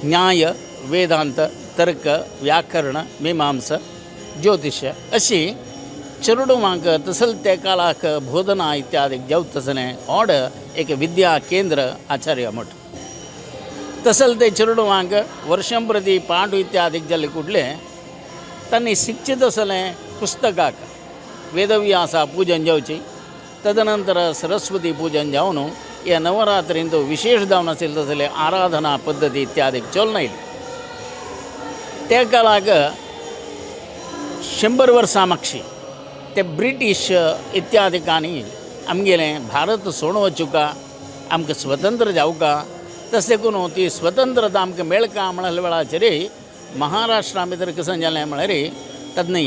Speaker 3: न्याय वेदांत तर्क व्याकरण मीमांस ज्योतिष अशी चेडवांक तसल त्या काळाक बोधना इत्यादी जावत आसलें ऑड एक विद्या केंद्र आचार्य मठ. तसल ते चेडवांक वर्षं प्रति पाठ इत्यादी जाल्ले कुडले तांणी शिक्षित आसलें पुस्तकाक वेदव्यासा पूजन जावची तदनंतर सरस्वती पूजन जावन ह्या नवरात्रींत विशेष जावन आशिल्ले तसले आराधना पद्दती इत्यादी चलून आयली. त्या काळाक 100 वर्सां मागशी ते ब्रिटीश इत्यादिकांनी आमगेलें भारत सोडून वचुका आमकां स्वतंत्र जावका तशें करून ती स्वतंत्रता आमकां मेळका म्हणल्या वेळाचेर महाराष्ट्रा भितर कशें जालें म्हळ्यार तेन्ना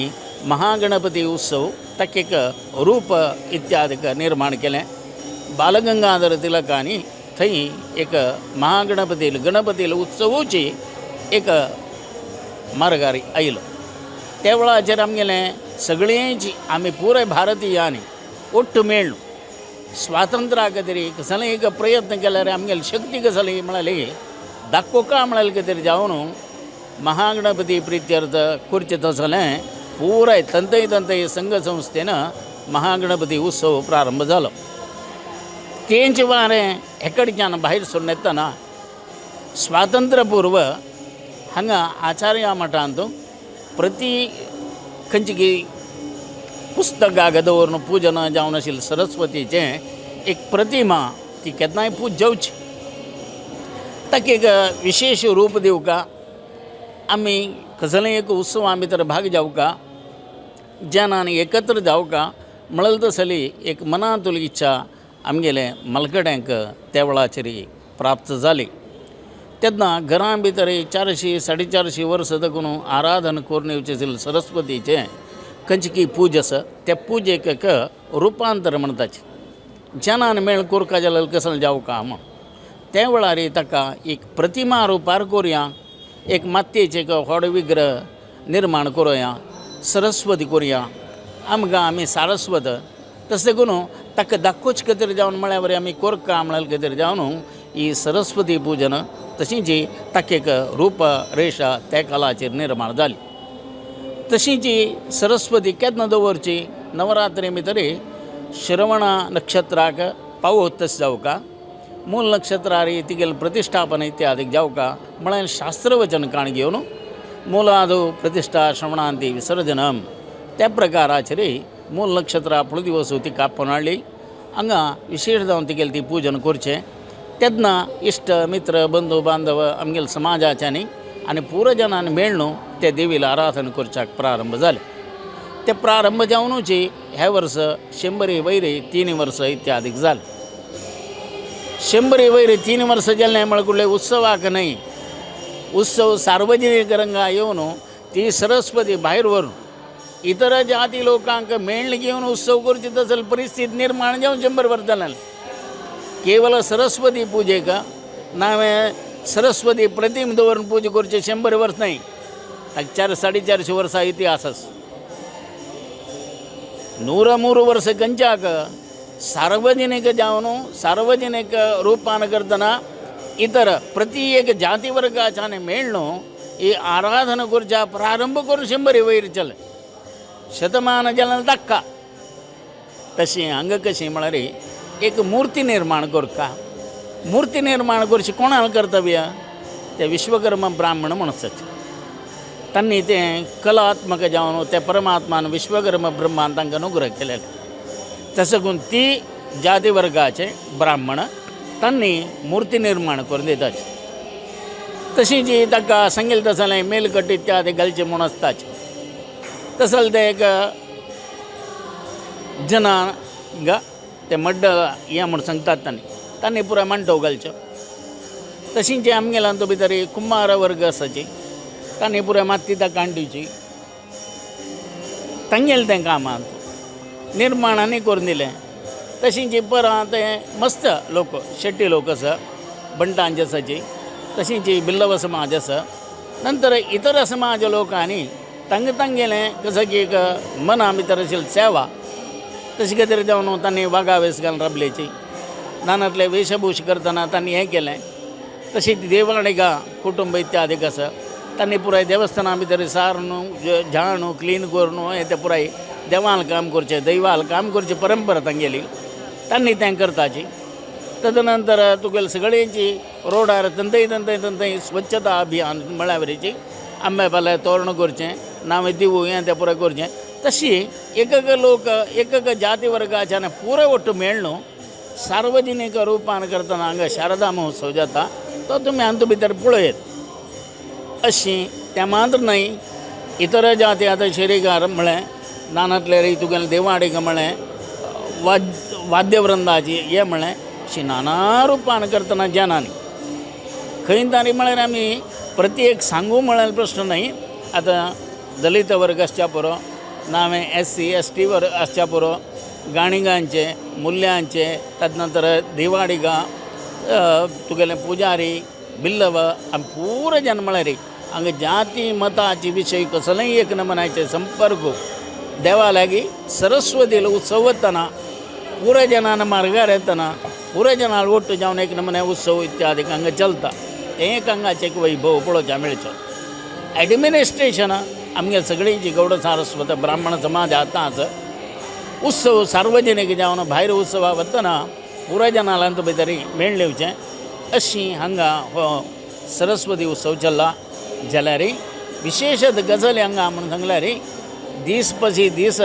Speaker 3: महागणपती उत्सव ताका एक रूप इत्यादिक निर्माण केलें. बालगंगाधर तिलकांनी थंय एक महागणपती गणपती उत्सवूची एक मार्गार आयलो. त्या वेळाचेर आमगेलें सगळेंच आमी पुराय भारतीयांनी ಒಟ್ಟು ಮೇಳು स्वातंत्र्या खातीर कसले एक प्रयत्न केल्यार आमगेली शक्ती कसली म्हळ्यार दाखोवका म्हळ्यार खातीर जावन महागणपती प्रित्यर्थ करचें तसलें पुराय तंतय तंतय संघ संस्थेन महागणपती उत्सव प्रारंभ जालो. तेंच वारें हेकडच्यान भायर सरून येतना स्वातंत्र्यपूर्व हांगा आचार्य मठांत प्रति खंयची पुस्तकाक दवरून पूजन जावन आशिल्लें सरस्वतीचें एक प्रतिमा ती केन्नाय पूज जावची ताका एक विशेश रूप दिवका आमी कसलेय एक उत्सवा भितर भाग जावका जनांनी एकत्र जावका म्हणल तसली एक मनांतली इच्छा आमगेले मलकड्यांक त्या वेळाचेर प्राप्त जाली. तेन्ना घरां भितर 400 450 वर्सां धरून आराधन करून येवचें आशिल्लें सरस्वतीचें खंयची पूज आसा त्या पुजेक एक रुपांतर म्हणटाचे जनान मेळ कोरका जाल्यार कसलें जावका म्हूण त्या वेळार ताका एक प्रतिमा रुपार करुया एक मातयेचें एक व्हड विग्रह निर्माण करुया सरस्वती करुया आमकां आमी सारस्वत तशें करून ताका दाखोवचे खातीर जावन म्हळ्यार वरी आमी कोरका म्हळ्यार खातीर जावन ही सरस्वती पूजन तशीच ताका एक रूप रेशा त्या काळाचेर निर्माण जाली. तशीच सरस्वती केन्ना दवरची नवरात्री भितर श्रवण नक्षत्राक पावत तशें जावका मूल नक्षत्रार तिगेलें प्रतिश्ठापन इत्यादी जावका म्हळ्यार शास्त्रवचन काण घेवन मुलादो प्रतिश्ठा श्रवणांती विसर्जनम त्या प्रकाराचेर मूल नक्षत्र आपलो दिवस ती कापून हाडली हांगा विशेश जावन तिगेलें ती पूजन करचें. तेन्ना इश्ट मित्र बंधू बांधव आमगेले समाजाच्यांनी आनी पुरो जनांनी मेळ्ळू ते देवीला आराधन करच्याक प्रारंभ जालें. ते प्रारंभ जावनूच हे वर्स 100 वयर 3 वर्सां इत्यादीक जालें. 100 वयर 3 वर्सां जालें म्हळ्यार कुडले उत्सवाक न्हय उत्सव सार्वजनीक रंगा येवन ती सरस्वती भायर व्हरून इतर जाती लोकांक मेळ्ळें घेवन उत्सव करची तसली परिस्थिती निर्माण जावन 100 वर्सां जालें. केवल सरस्वती पुजेक नावें सरस्वती प्रतिम दवरून पूजा करचे 100 वर्स न्हय ताका 400 450 वर्सां इतिहास आसा. 103 वर्सां खंयच्याक सार्वजनीक जावन सार्वजनीक रुपान करतना इतर प्रति एक जाती वर्गाच्यान मेळ्ळो ही आराधना करच्या प्रारंभ करून शंबरी वयर चल शतमान जल दाखा तशी हांगा कशी म्हळ्यार एक मूर्ती निर्माण करता. मूर्ती निर्माण करची कोणाक कर्तव्य ते विश्वकर्म ब्राह्मण म्हणून तांणी तें कलात्मक जावन ते परमात्मान विश्वकर्म ब्रह्मान तांकां अनुग्रह केलेले तशें करून ती जाती वर्गाचे ब्राह्मण तांणी मूर्ती निर्माण करून दिताची. तशी जी ताका सांगेल तसलें मेलकट इत्यादी घालचे म्हूण आसताचे तसलें तें एक जनांग ते मड्ड हें म्हूण सांगतात तांणी तांणी पुराय मांडो घालच्यो. तशी जे आमगेल्या तो भितर कुंभार वर्ग आसाची तांणी पुराय माती ताका कांडीची तांगेलें तें कामांत निर्माण आनी करून दिलें. तशी जी परां तें मस्त लोक शेट्टी लोक आसा बंटांचे आसाची तशी जी बिल्लव समाज आसा नंतर इतर समाज लोकांनी तांकां तांगेलें कसं की एक मना भितर आशिल्ली सेवा तशी खातीर जावन तांणी वागा वेस घालून राबलेची नानातले वेशभूष करतना तांणी हें केलें. तशीच देवाणिका कुटुंब इत्यादी आसा तांणी पुराय देवस्थाना भितर सारून झाणू क्लीन करून हें तें पुराय देवाल काम करचें दैवाल काम करचें परंपरा तांगेली तांणी तें करताची. तदनंतर तुगेले सगळ्यांची रोडार तंतय तंतय तंतय स्वच्छता अभियान म्हळ्यावरीची आंबे पाले तोरण करचें नांव दिवू हें तें पुराय करचें. तशी एक एक लोक एक एक जाती वर्गाच्यान पुराय ಒಟ್ಟು मेळ्ळो सार्वजनीक रुपान करतना हांगा शारदा महोत्सव जाता तो तुमी हातूंत भितर पळयत. अशी तें मात्र न्हय इतर जाती आतां शेरीकार म्हळें नानातले तुगेलें देवाडीक म्हळें वाद्यवृंदाची हें म्हळें अशी नाना रुपान करतना जनांनी खंय तरी म्हळ्यार आमी प्रत्येक सांगू म्हळ्यार प्रश्न न्हय. आतां दलित वर्ग आसच्या पुरो नावें एस सी एस टी वर्ग आसच्या पुरो गाणिगांचे मुल्यांचे तदनंतर देवाडिगा तुगेले पुजारी बिल्लव आमी पुरो जन म्हळ्यार हांगा जाती मताचे विशय कसलेय एक नमनाचे संपर्क देवा लागीं सरस्वतीलो उत्सव वतना पुराय जनान मार्गार येतना पुराय जनां ಒಟ್ಟು जावन एक नमने उत्सव इत्यादी हांगा चलता तें एक हांगाचें एक वैभव पळोवचें मेळचो. एडमिनिस्ट्रेशन आमगे सगळीं जी गौड सारस्वत ब्राह्मण समाज आतां आसा उत्सव सार्वजनीक जावन भायर उत्सवा वतना पुराय जनांत भितर मेळ्ळें वचें अशी हांगा हो सरस्वती उत्सव चल्ला. जाल्यार विशेश गजाली हांगा म्हूण सांगल्यार दीस पशी दीस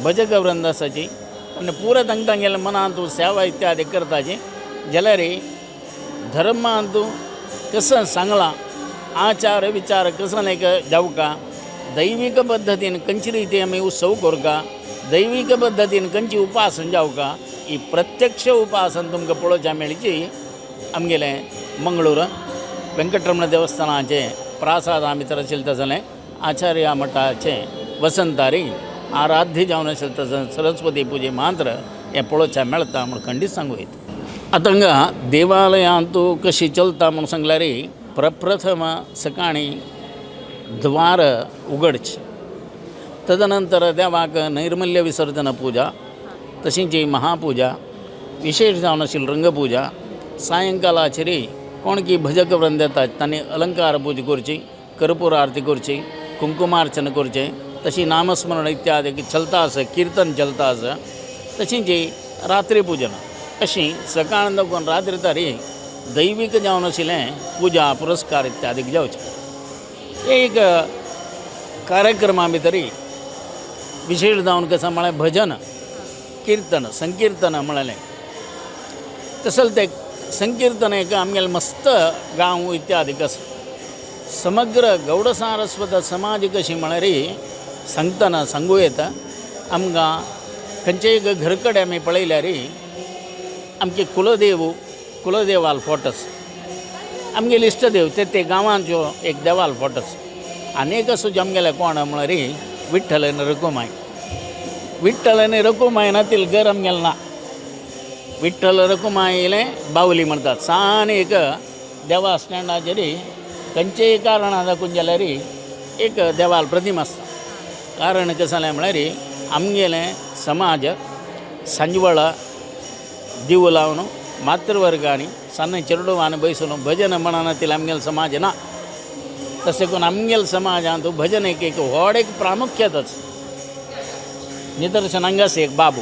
Speaker 3: भजक वृंद आसाची आनी पुराय तांकां तांगेल्या मनांत सेवा इत्यादी करताची. जाल्यार धर्मांत कसं सांगलां आचार विचार कसं एक जावका दैवीक पद्दतीन खंयचे रिती आमी उत्सव करका दैवीक पद्दतीन खंयची उपासन जावका ही प्रत्यक्ष उपासन तुमकां पळोवच्या मेळची. आमगेलें मंगळूर वेंकटरमण देवस्थानाचें प्रासाद भितर आशिल्लें तसलें आचार्य मठाचें वसंतारी आराध्य जावन आशिल्लें तसलें सरस्वती पुजे मात्र हें पळोवच्या मेळटा म्हूण खंडीत सांगूं येता. आतां हांगा देवालयांत कशी चलता म्हूण सांगल्यार प्रप्रथम सकाळीं द्वार उगडचें तदनंतर देवाक नैर्मल्य विसर्जन पुजा तशींच महापुजा विशेश जावन आशिल्ली रंगपुजा सायंकालाचेर कोण की भजक वृंद येतात तांणी अलंकार पुजा करची कर्पूर आरती करची कुंकुमार्चन करचें तशी नामस्मरण इत्यादी चलता आसा किर्तन चलता आसा. तशींच रात्री पुजन अशी सकाळ दाखोवन रात्री तरी दैवीक जावन आशिल्लें पुजा पुरस्कार इत्यादी जावचें एक कार्यक्रमा भितर विशेश जावन कसं म्हळ्यार भजन कीर्तन संकीर्तन म्हळें तसलें तें संकीर्तन एक आमगेलें मस्त गांव इत्यादी आसा. समग्र गौड सारस्वत समाज कशी म्हळ्यार सांगतना सांगूं येता आमकां खंयचेय घर कडेन आमी पळयल्यार आमचे कुलदेव कुलदेवाल फोटो आसा आमगेले इश्टदेव ते ते गांवांच्यो एक देवाल फोटो आसा. आनी एक आसा जो आमगेले कोण म्हळ्यार विठ्ठल आनी रघुमाय. विठ्ठल आनी रघुमाय नातील घर आमगेलें ना. विठ्ठल रघुमायलें बावली म्हणटात सान एक देवा स्टँडाचेर खंयचेय कारणां दाखोवन जाल्यार एक देवाल प्रतिमा आसता. कारण कशें जालें म्हळ्यार आमगेलें समाज सांजवेळा दिवो लावन मातृवर्गांनी सान्न चेरडुवान बैसून भजन म्हणनातील आमगेलो समाज ना. तशें करून आमगेले समाजांत भजन एक एक व्हड एक प्रामुख्यताच निदर्शन हांगा आसा एक बाबू.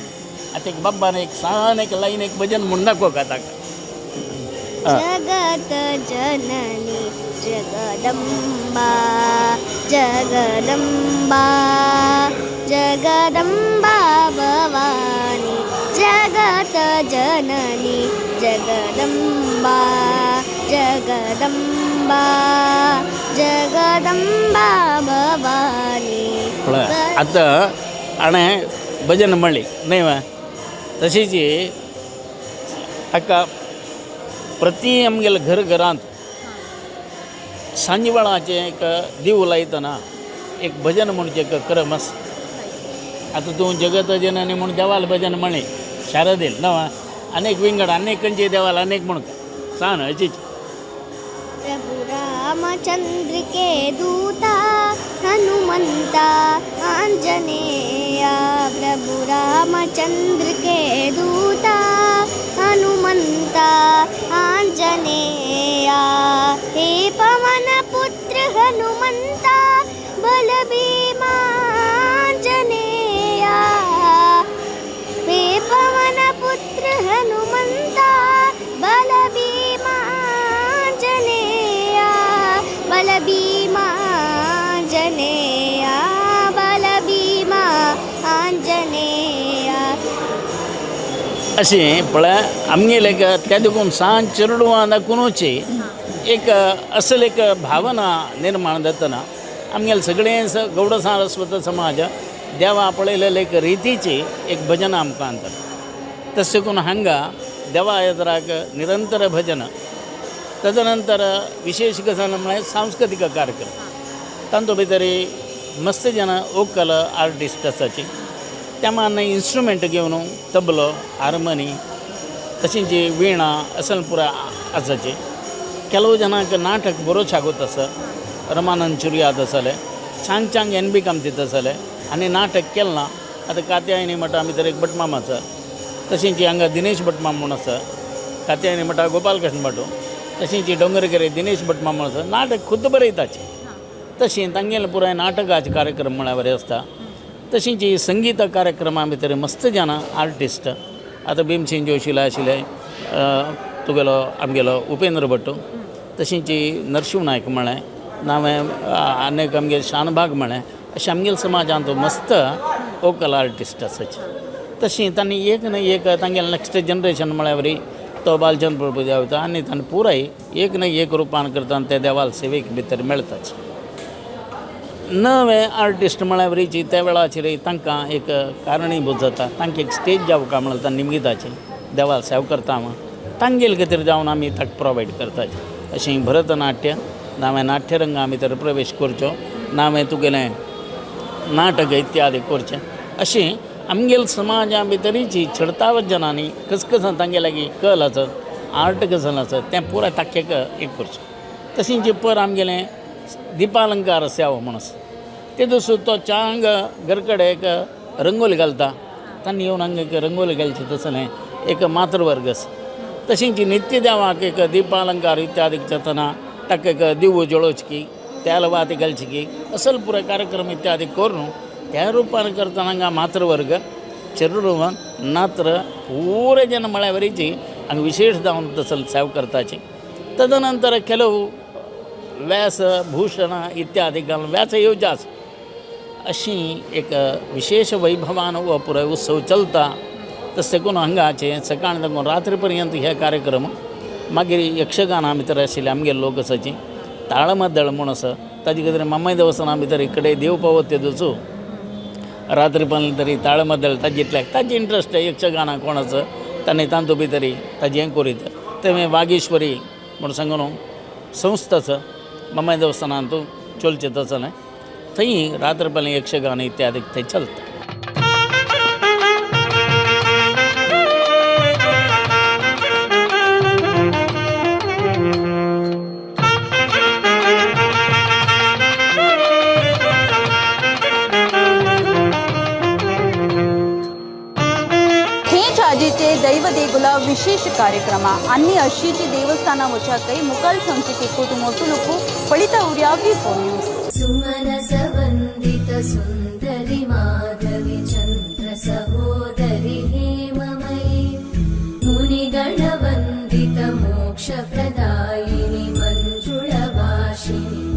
Speaker 3: आतां एक बाबान एक सान एक लायन एक भजन म्हूण दाखोवका ताका.
Speaker 1: जगत जननी जगदम्बा जगदम्बा जगदम्बा भवानी जगत जननी जगदम्बा जगदम्बा जगदम्बा भवानी.
Speaker 3: आतां हाणें भजन म्हणली न्हय वा तशीच ताका प्रति आमगेल्या घर घरांत सांजवेळाचें एक दिवो लायतना एक भजन म्हणचें एक क्रम आसा. आतां तूं जगत जननी म्हूण देवाल भजन म्हणलें शारदेल न अनेक विंगड अनेक खंयचे देवाल अनेक म्हण सान अशीच.
Speaker 1: प्रभु रामचंद्र के दूता हनुमंता आंजनेया. प्रभु रामचंद्र के दूता हनुमंता आंजनेया. हे पवन पुत्र हनुमंता बल भीमा आंजनेया. हे पवन पुत्र हनुमंता बल भीमा आंजनेया. बल भीमा आंजनेया बल भीमा आंजनेया.
Speaker 3: अशें पळय आमगेले एक त्या देखून सांज चेरडुवां दाखोवनूच एक असल एक भावना निर्माण जातना आमगेले सगळें गौड सारस्वत समाज देवा पळयलेले एक रितीची एक भजन आमकां अंतर. तशें करून हांगा देवा येत्राक निरंतर भजन. तदनंतर विशेष गजाल म्हळ्यार सांस्कृतीक कार्यक्रम तांतूत भितर मस्त जाणां वोकल आर्टिस्ट आसाची त्या मान इन्स्ट्रुमेंट घेवन तबलो हार्मोनी तशेंच वीणा असल पुरा आसाची. ಕೆಲವು ಜನಾंक नाटक बरो छागोत आसा रमानंद चुरयाद आसले चांग चांग एन बी कामतीत आसले आनी नाटक केलें ना. आतां कात्यायनी मठा भितर एक भटमाम आसा तशेंच हांगा दिनेश भटमाम म्हूण आसा कात्यायनी मठा गोपालकृष्ण भट तशेंच डोंगरकेरे दिनेश भटमाम म्हूण आसा नाटक खुद्द बरयताचे. तशें तांगेले पुराय नाटकाचे कार्यक्रम म्हळ्यार बरें आसता. तशेंच संगीत कार्यक्रमा भितर मस्त जाणां आर्टिस्ट आतां भीमसेन जोशीला आशिल्ले तुगेलो आमगेलो उपेंद्र भट तशेंच नरशिंव नायक म्हळें नांवें आनीक आमगेले शानभाग म्हळें अशें आमगेले समाजांत मस्त वोकल आर्टिस्ट आसाचे. तशें तांणी एक न्हय एक तांगेले नेक्स्ट जनरेशन म्हळ्यार वरी तो बालचंद्र प्रभु देवता आनी तांणी पुराय एक न्हय एक रुपान करता ते देवाल सेवेक भितर मेळटाच. नवे आर्टिस्ट म्हळ्यार वरीची त्या वेळाचेर तांकां एक कारणीभूत जाता तांकां एक स्टेज जावका म्हणटा निमगिताची देवाल सेवा करता हांव तांगेले खातीर जावन आमी ताका प्रोवायड करताची. अशें भरतनाट्य नावें नाट्यरंगा भितर प्रवेश करचो नावें तुगेलें नाटक इत्यादी करचें अशें आमगेले समाजा भितरीची चडतावत जनांनी कसकस तांगे लागीं कल आसत आर्ट कसल आसत तें पुराय ताकेक एक करचें. तशेंच पर आमगेलें दीपालंकार सेवा म्हूण आसा तेदूस तो चांग घरकडे एक रंगोली घालता तांणी येवन हांगा एक रंगोली घालची तसलें एक मातृवर्ग आसा. तशेंच नित्य देवाक एक दीपालंकार इत्यादी जातना ताका एक दिवो जळोवची तेल वाती घालची की असल पुराय कार्यक्रम इत्यादी करून त्या रुपान करतना हांगा मातृवर्ग चेरडुवां नात्र पुरे जन म्हळ्यार वरीची हांगा विशेष जावन तसल सेवा करताची. तदनंतर ಕೆಲವು व्यास भूषण इत्यादी घालून व्यास येवजास अशी एक विशेष वैभवान हो पुराय उत्सव चलता. तशें करून हांगाचे सकाळ साकून रात्री पर्यंत हे कार्यक्रम मागीर यक्षगाना भितर आशिल्ले आमगेले लोक आसाची ताळमद्दळ म्हूण आसा ताजे खातीर मामाय देवस्थाना भितर इकडे देव पावत तेदूस रात्री पर्यंत तरी ताळमद्दळ ताजे इतल्याक ताजे इंट्रस्ट यक्षगाना कोण आसा ताणें तांतू भितर ताजें हें करीत. तें वागेश्वरी म्हूण सांगून संस्था आसा मामाय देवस्थानांत चलचें तसलें थंय रात्र पर्यंत यक्षगान इत्यादी थंय चलता.
Speaker 2: हे छाजीचे दैव देगुला विशेष ವಿಶೇಷ ಕಾರ್ಯಕ್ರಮ ಅನ್ನಿ ಅಶೀಟಿ ದೇವಸ್ಥಾನ ವಚಾಕೈ ಮುಕಾಲ್ ಸಂಚಿಕೆ ಕುಟುಂಬ ಪಳಿತ ಉರ್ಯಾ ವಿ4 ನ್ಯೂಸ್.
Speaker 8: ಸುಮನಸ ವಂದಿತ ಸುಂದರಿ ಮಾಧವಿ ಚಂದ್ರ ಸಹೋದರಿ ಹೇಮಮಯಿ ಮುನಿಗಣ ವಂದಿತ ಮೋಕ್ಷ ಪ್ರದಾಯಿನಿ ಮಂಜುಳ ಭಾಷಿಣಿ.